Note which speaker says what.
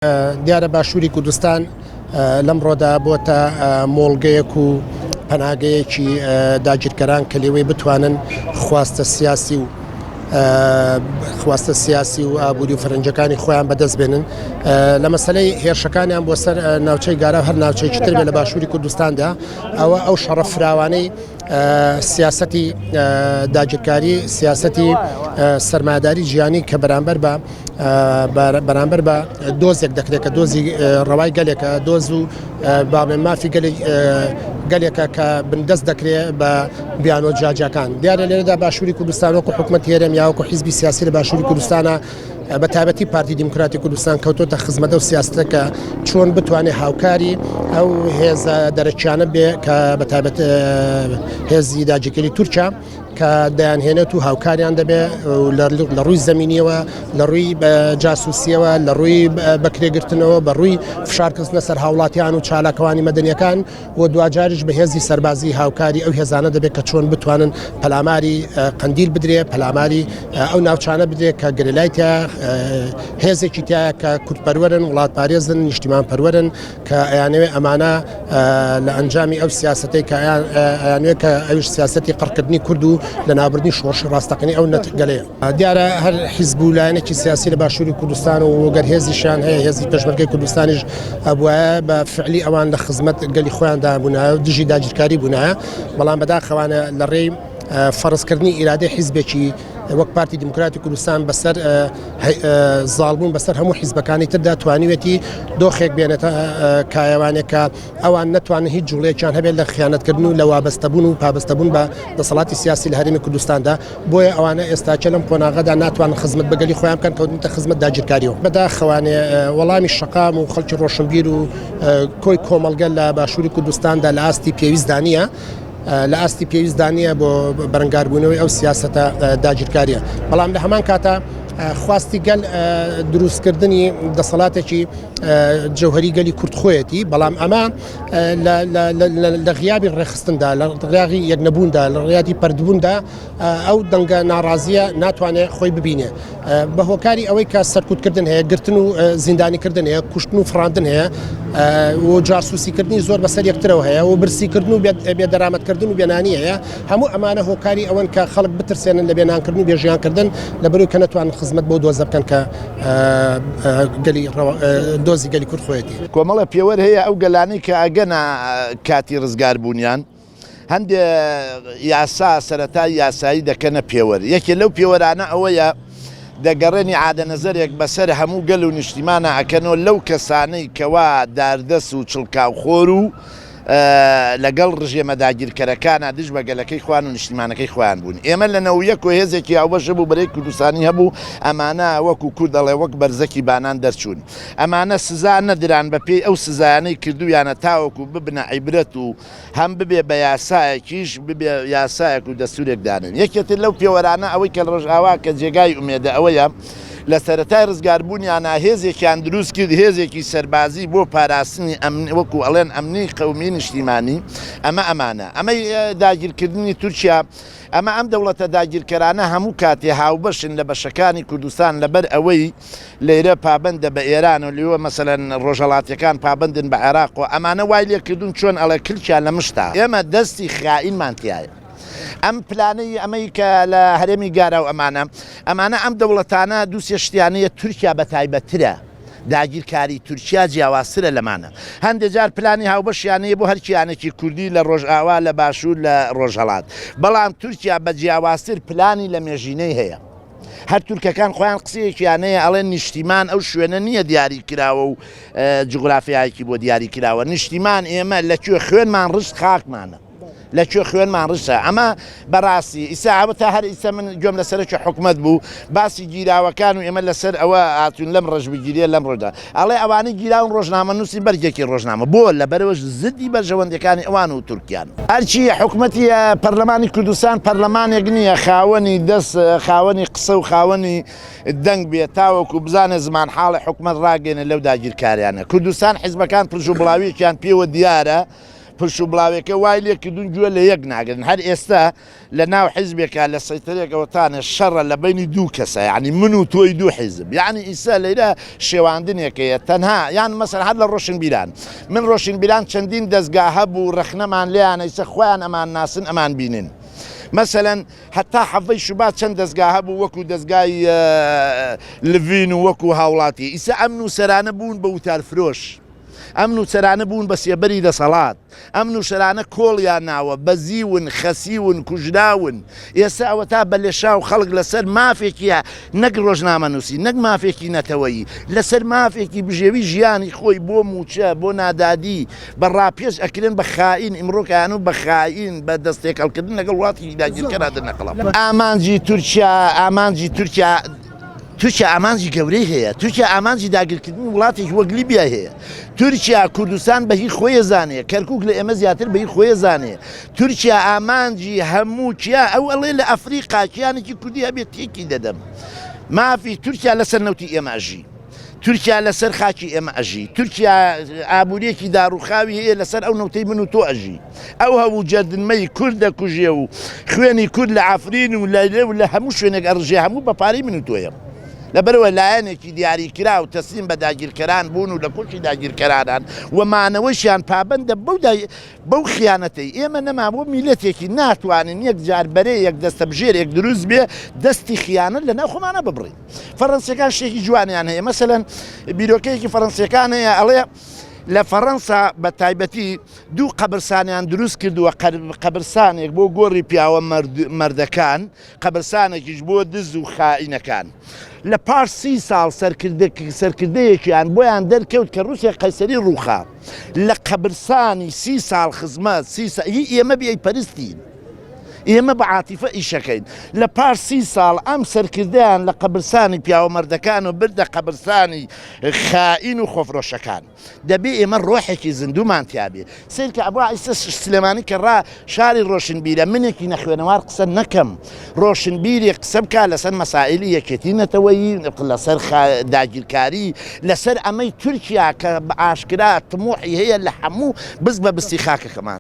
Speaker 1: دیارە باشووری کوردستان لەمڕۆدا بۆتە مۆڵگەیەک و پەناگەیەکی داگیرکەران کە لێوەی بتوانن خواستە سیاسی و خواستە سیاسی و ئابووری و فەرەنجەکانی خۆیان بەدەست بێنن لە مەسلەی هێرشەکانیان بۆ سەر ناوچەی گارا هەر ناوچەیەکی تر بێ لە باشووری کوردستاندا ئەوە ئەو شەڕە فراوانەی سیاسەتی داگیرکاری سیاسەتی سەرمایەداری جیهانی کە بەرامبەر بە بەرامبەر بە دۆزێک دەکرێت کە دۆزی ڕەوای گەلێکە دۆز و باڵێ مافی گەلێکە کە بندەست دەکرێت بە بیانۆ جیاجیاکان دیارە لێرەدا باشووری کوردستان وەکو حکومەت هەرێم یاوەکو حیزبی سیاسی لە باشووری کوردستانە بە تایبەتی پارتی دیموکراتی کوردستان کەوتۆتە خزمەتە و سیاستە کە چۆن بتوانێت هاوکاری ئەو هێزە دەرەکیانە بێ کە بە تایبەت هێزی داگیرکەری تورکیا کە دەیانهێنێت و هاوکاریان دەبێت لە ڕووی زەمینیەوە لە ڕووی جاسوسیەوە لە ڕووی بەکرێگرتنەوە بە ڕووی فشارکردنە سەر هاوڵاتیان و چالاکوانی مەدەنیەکان و دواجاریش بە هێزی سەربازی هاوکاری ئەو هێزانە دەبێت کە چۆن بتوانن پەلاماری قەندیل بدرێ پەلاماری ئەو ناوچانە بدرێت کە گەریلای تیا هێزێکی تایە کە کوردپەروەرن وڵاتپارێزن نیشتیمان پەروەرن کە ئەیانەوێ ئەمانە لە ئەنجامی ئەو سیاسەتەی کە ئەیانوێ کە ئەویش سیاسەتی قڕکردنی کورد و لەناوبردنی شۆڕشی ڕاستەقینەی ئەو گەلەیە. دیارە هەر حیزب و لایەنێکی سیاسی لە باشووری کوردستان و گەر هێزیشیان هەیە هێزی پێشمەرگەی کوردستانیش ئەبوایە بە فعلی ئەوان لە خزمەت گەلی خۆیاندا بوونایە و دژی داگیرکاری بوونایە بەڵام بەداخەوانە لە ڕێی فەرزکردنی ئیرادەی حیزبێکی وەک پارتی دیموکراتی کوردستان بەسەر زاڵبوون بەسەر هەموو حیزبەکانی تردا توانیوێتی دۆخێک بێنێتە کایەوانێک کە ئەوان نەتوانن هیچ جوڵەیەکیان هەبێت لە خیانەتکردن و لە وابەستەبوون و پابەستەبوون بە دەسەڵاتی سیاسی لە هەرێمی کوردستاندا بۆیە ئەوانە ئێستاکە لەم قۆناغەدا ناتوانن خزمەت بە گەلی خۆیان بکەن کەوتنەتە خزمەت داگیرکاریەوە. بەداخەوانێ وەڵامی شەقام و خەڵکی ڕۆشنبیر و کۆی کۆمەڵگە لە باشووری کوردستاندا لە ئاستی پێویستدا نییە. لە ئاستی پێویستدا نییە بۆ بەرەنگاربوونەوەی ئەو سیاسەتە داگیرکاریە بەڵام لە هەمان کاتا خواستی گەل دروستکردنی دەسەڵاتێکی جەوهری گەلی کورد خۆیەتی بەڵام ئەمە لە غیابی ڕێخستندا لە ڕیاغی یەکنەبووندا لە ڕیادی پردبووندا ئەو دەنگە ناڕازیە ناتوانێت خۆی ببینێ بە هۆکاری ئەوەی کە سەرکوتکردن هەیە، گرتن و زیندانیکردن هەیە، کوشتن و فڕاندن هەیە و جاسوسیکردنی زۆر بەسەر یەکترەوە هەیە و برسیکردن و بێدەرامەتکردن و بێنانی هەیە، هەموو ئەمانە هۆکاری ئەوەن کە خەڵک بترسێنن لە بێنانکردن و بێژیانکردن لەبەرئەوەی کە نەتوانن خزمەت بەو دۆزە بکەن کە گەلی دۆزی گەلی کورد خۆیەتی.
Speaker 2: کۆمەڵە پێوەر هەیە ئەو گەلانەی کە ئەگەنە کاتی ڕزگاربوونیان، هەندێ یاسا سەرەتای یاسایی دەکەنە پێوەر، یەکێ لەو پێوەرانە ئەوەیە دەگەڕێن ئیعادە نەزەرێک بەسەر هەموو گەل و نیشتیمانا ئەکەنەوە لەو کەسانەی کەوا داردەس و چڵکاوخۆر و لەگەڵ ڕژێمە داگیرکەرەکانا دژ بە گەلەکەی خۆیان و نیشتیمانەکەی خۆیان بوون. ئێمە لە نەویەک و هێزێکی هاوبەش هەبوو بەرەی کوردستانی هەبوو ئەمانە وەکو کورد ئەڵێ وەک بەرزەکی بانان دەرچوون. ئەمانە سزا نەدران بە پێی ئەو سزایانەی کردوویانە تاوەکو ببنە عیبرەت و هەم ببێ بە یاسایەکیش ببێ یاسایەک و دەستورێک دانێن. یەکێ تر لەو پێوەرانە ئەوەی کە لە ڕۆژئاوا کە جێگای ئومێدە ئەوەیە لە سەرەتای ڕزگاربوونیانا هێزێکیان دروست کرد هێزێکی سەربازی بۆ پاراستنی ئەمن وەکو ئەڵێن ئەمنی قەومی نیشتیمانی ئەمە ئەمانە ئەمەی داگیرکردنی تورکیا ئەمە ئەم دەوڵەتە داگیرکەرانە هەموو کاتێ هاوبەشن لە بەشەکانی کوردستان لەبەر ئەوەی لەیرە پابەندە بە ئێران و لیوە مەسەلەن ڕۆژهەڵاتیەکان پابەندن بە عێراق و ئەمانە وای لێ کردوون چۆن ئەڵێ کلکیان لە مشتە ئێمە دەستی خائینمان تیایە ئەم پلانەی ئەمەی کە لە هەرێمی گارا و ئەمانە ئەمانە ئەم دەوڵەتانە دووسێ شتیانەیە تورکیا بە تایبەتترە داگیرکاری تورکیا جیاوازترە لەمانە هەندێ جار پلانی هاوبەشیان هەیە بۆ هەر کیانێکی کوردی لە ڕۆژئاوا لە باشوور لە ڕۆژهەڵات بەڵام تورکیا بە جیاوازتر پلانی لە مێژینەی هەیە. هەر تورکەکان خۆیان قسەیەکیان هەیە ئەڵێن نیشتیمان ئەو شوێنە نییە دیاری کراوە و جوگرافیایەکی بۆ دیاری کراوە نیشتیمان ئێمە لە کوێ خوێنمان ڕشت خاکمانە لە کوێ خوێنمان ڕشتە ئەمە بەڕاستی ئیسا ئەوە تا هەر ئیسا من گوێم لەسەرکی حکومت بوو باسی گیراوەکان و ئێمە لەسەر ئەوە هاتوون لەم ڕژ بگیرێ لەم ڕۆژدا ئەڵێ ئەوانەی گیراون ڕۆژنامەنووسی بەرگێکی ڕۆژنامە بۆ لەبەرەوەش زدی بەرژەوەندیەکانی ئەوان و تورکیان. ئەرکی حکومەتی پەرلەمانی کوردستان پەرلەمانێک نییە خاوەنی دەست خاوەنی قسە و خاوەنی دەنگ بێت تاوەکو بزانێت زمانحاڵی حکومەت ڕاگەێنێت لەو داگیرکاریانە کوردستان حیزبەکان پرژ و بڵاویەکیان پێوە دیارە. پرش و بڵاوێکە وای لێ کردوون گوێ لە یەک ناگرن. هەر ئێستا لە ناو حیزبێکا لە سەیتەرێکەوە تانێ شەڕە لە بەینی دوو کەسە یانی من و تۆی دوو حیزب یانی ئیسە لەیرە شێواندنێک هەیە تەنها یان مەسەلەن هەر لە ڕۆشنبیران من ڕۆشنبیران چەندین دەزگا هەبوو ڕەخنەمان لێیانە ئیسە خۆیان ئەمان ناسن ئەمان بینن مەسەلەن هەتا حەڤەی شوبات چەند دەزگا هەبوو وەکو دەزگای لڤین و وەکو هاوڵاتی ئیسە ئەم نووسەرانە بوون بە وتارفرۆش ئەم نووسەرانە بوون بە سێبەری دەسەڵات، ئەم نووسەرانە کۆڵیان ناوە، بەزیون، خەسیون، کوژراون، ئێستا ئەوەتا بە لێشاو خەڵک لەسەر مافێکی نەک ڕۆژنامەنووسی، نەک مافێکی نەتەوەیی، لەسەر مافێکی بژێوی ژیانی خۆی بۆ مووچە، بۆ نادادی، بە ڕاپێچ ئەکرێن بە خائین، ئیمڕۆ کە ئەیانوت بە خائین، بە دەست تێکەڵکردن لەگەڵ وڵاتێکی داگیرکەر ئەدرنە قەڵەم. ئامانجی تورکیا، ئامانجی تورکیا، تورکیا ئامانجی گەورەی هەیە، تورکیا ئامانجی داگیرکردنی وڵاتێکی وەک لیبیای هەیە، تورکیا کوردستان بە هی خۆی ئەزانێ، کەرکوک لە ئێمە زیاتر بە هی خۆی ئەزانێ، تورکیا ئامانجی هەموو کیا ئەو ئەڵێ لە ئەفریقا کیانێکی کوردی هەبێ تێکی دەدەم. مافی تورکیا لەسەر نەوتی ئێمە ئەژی. تورکیا لەسەر خاکی ئێمە ئەژی. تورکیا ئابووریەکی داڕووخاوی هەیە لەسەر ئەو نەوتەی من و تۆ ئەژی. ئەو هەموو جەردنمەی کورد دەکوژێ و خوێنی کورد لە عەفرین و لە لێ و لە هەموو شوێنێک ئەڕژێ هەموو بە پارەی من و تۆیە. لەبەرئەوە لایەنێکی دیاریکراو تەسلیم بە داگیرکەران بوون و لە کۆشی داگیرکەرانان و مانەوەشیان پابەندە بەو بەو خیانەتەی ئێمە نەما بۆ میللەتێکی ناتوانین یەک جار بەرەیەک دەستەبژێرێک دروست بێ دەستی خیانەت لە ناو خۆمانە ببڕین. فەرەنسیەکان شتێکی جوانیان هەیە مەسەلەن بیرۆکەیەکی فەرەنسیەکان هەیە ئەڵێ لە فەرەنسا بە تایبەتی دوو قەبرسانیان دروست کردووە قەبرسانێک بۆ گۆڕی پیاوە مەردەکان قەبرسانێکیش بۆ دز و خائینەکان لە پاش سی ساڵ سەرکردەیەکیان بۆیان دەرکەوت کە رووسیا قەیسەری ڕووخا لە قەبرسانی سی ساڵ خزمەت سی هی ئێمە بێ پەرستین ئێمە بە عاتیفە ئیشەکەین. لە پاش سی ساڵ ئەم سەرکردەیان لە قەبرسانی پیاوە مەردەکان و بردە قەبرسانی خائین و خۆفرۆشەکان. دەبێ ئێمە ڕۆحێکی زیندوومان تیا بێ. سەیرکە ئەبوا ئیستا سلێمانی کە ڕا شاری ڕۆشنبیرە منێکی نەخوێنەوار قسە نەکەم ڕۆشنبیرێک قسە بکا لەسەر مەسائیلی یەکێتی نەتەوەیی لەسەر داگیرکاری لەسەر ئەمەی تورکیا کە بە ئاشکرا تموحی هەیە لە هەموو بست بە بستی خاکەکەمان.